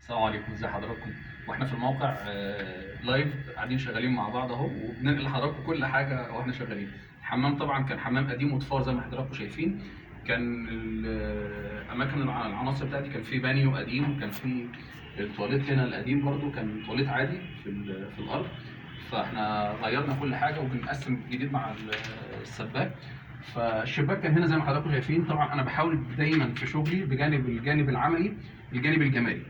السلام عليكم، ازي حضراتكم؟ واحنا في الموقع live قاعدين شغالين مع بعض اهو، وبننقل لحضراتكم كل حاجة واحنا شغالين. الحمام طبعا كان حمام قديم وطفار زي ما حضراتكم شايفين. كان اماكن العناصر بتاعتي كان في بانيو قديم، وكان في التواليت هنا القديم برضو كان تواليت عادي في الارض. فاحنا غيرنا كل حاجة وبنقسم جديد مع السباك. فالشباك كان هنا زي ما حضراتكم شايفين. طبعا انا بحاول دايما في شغلي بجانب الجانب العملي الجانب الجمالي،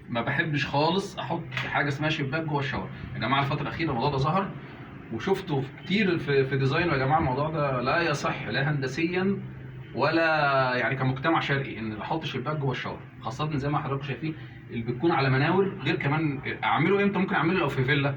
ما بحبش خالص احط حاجة اسمها شباك جوه ال shower. يا جماعة الفترة الاخيرة الموضوع ده ظهر وشفته كتير في design، يا جماعة الموضوع ده لا يصح لا هندسيا ولا كمجتمع شرقي ان احط شباك جوه ال shower، خاصة زي ما حضراتكم شايفين اللي بتكون على مناور. غير كمان اعمله امتى؟ ممكن اعمله لو في فيلا،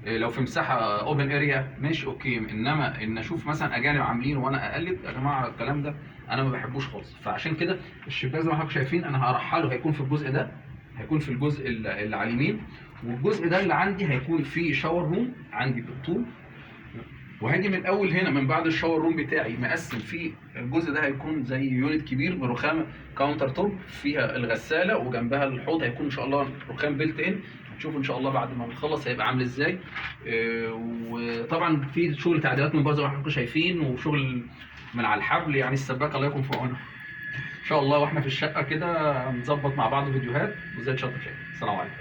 لو في مساحة open area ماشي okay، انما ان اشوف مثلا اجانب عاملين وانا اقلد، يا جماعة الكلام ده انا ما بحبوش خالص. فعشان كده الشباك زي ما حضراتكم شايفين انا هرحله، هيكون في الجزء ده، هيكون في الجزء اللي على اليمين، والجزء ده اللي عندي هيكون فيه shower room عندي بالطول. وهاجي من الاول هنا من بعد ال shower room بتاعي مقسم فيه الجزء ده، هيكون زي unit كبير برخامه counter top فيها الغسالة وجنبها الحوض، هيكون ان شاء الله رخام built in، هتشوفوا ان شاء الله بعد ما نخلص هيبقى عامل ازاي. وطبعا في شغل تعديلات من بره زي ما حضراتكم شايفين، وشغل من على الحبل، السباك الله يكون في عونه ان شاء الله. واحنا في الشقة كده نظبط مع بعض فيديوهات وزي تشطب شاي. السلام عليكم.